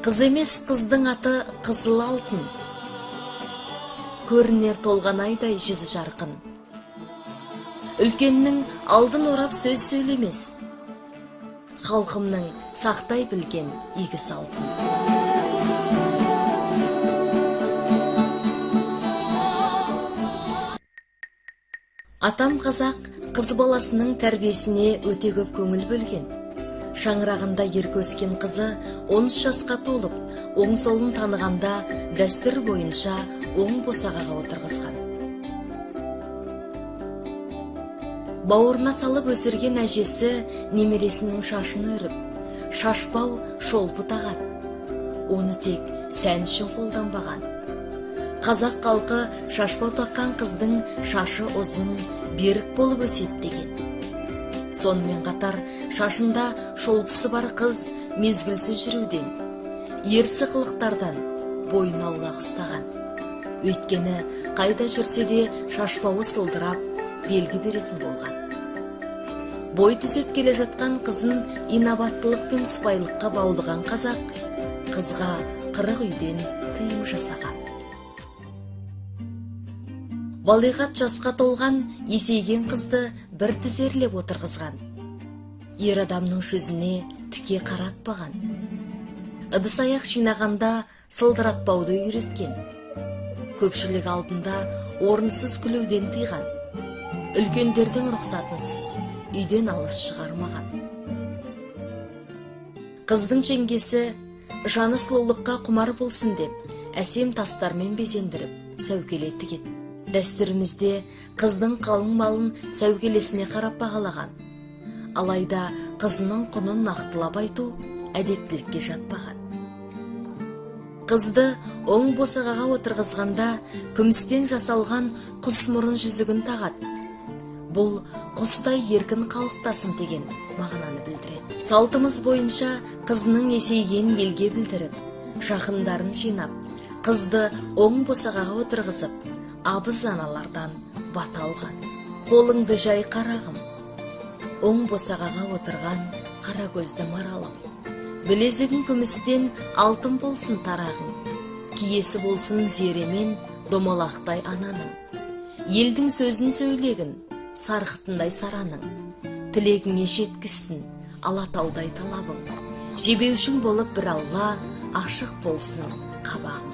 Қыз емес, қыздың аты қызыл алтын. Көрінер толған айдай жүзі жарқын. Үлкеннің алдын орап сөз сөйлемес. Халқымның сақтай білген игі салтын. Атам қазақ қыз баласының тәрбиесіне өте көп көңіл бөлген. Шаңырағында ерке өскен қызы 13 жасқа толып, оң солын танығанда дәстүр бойынша оң босағаға отырғызған. Бауырына салып өсірген әжесі немересінің шашын өріп, шашбау шолпы тағады. Оны тек сән үшін қолданбаған. Қазақ халқы шашбау таққан қыздың шашы ұзын, берік болып өседі деген. Сонымен қатар шашында шолпысы бар қыз мезгілсіз жүруден, ерсі қылықтардан бойын аулақ ұстаған. Өйткені қайда жүрсе де шашбауы сылдырап, белгі беретін болған. Бой түзеп келе жатқан қызын инабаттылық пен сыпайылыққа баулыған қазақ қызға 40 үйден тыйым жасаған. Балиғат жасқа толған есейген қызды бір тізерлеп отырғызған. Ер адамның жүзіне тіке қаратпаған. Ыдыс аяқ жинағанда сылдыратпауды үйреткен. Көпшілік алдында орынсыз күлуден тыйған. Үлкендердің рұқсатынсыз үйден алыс шығармаған. Қыздың жеңгесі жаны сұлулыққа құмар болсын деп әсем тастармен безендіріп сәукеле тігеді. Дәстүрімізде қыздың қалың малын сәукелесіне қарап бағалаған. Алайда қызының құнын нақтылап айту әдептілікке жатпаған. Қызды оң босағаға отырғызғанда күмістен жасалған құс мұрын жүзігін тағады. Бұл құстай еркін қалықтасын деген мағынаны білдіреді. Салтымыз бойынша қызының есейгенін елге білдіріп, жақындарын жинап, қызды оң босағаға отырғызып, абыз аналардан бата алған. Қолыңды жай қарағым, оң босағаға отырған қара көзді маралым. Білезігің күмістен алтын болсын тарағың, киесі болсын зеремен домалақтай ананың. Елдің сөзін сөйлегін, сарқытындай сараның. Тілегіңе жеткізсін, Алатаудай талабың. Жебеушің болып бір Алла, ашық болсын қабағың.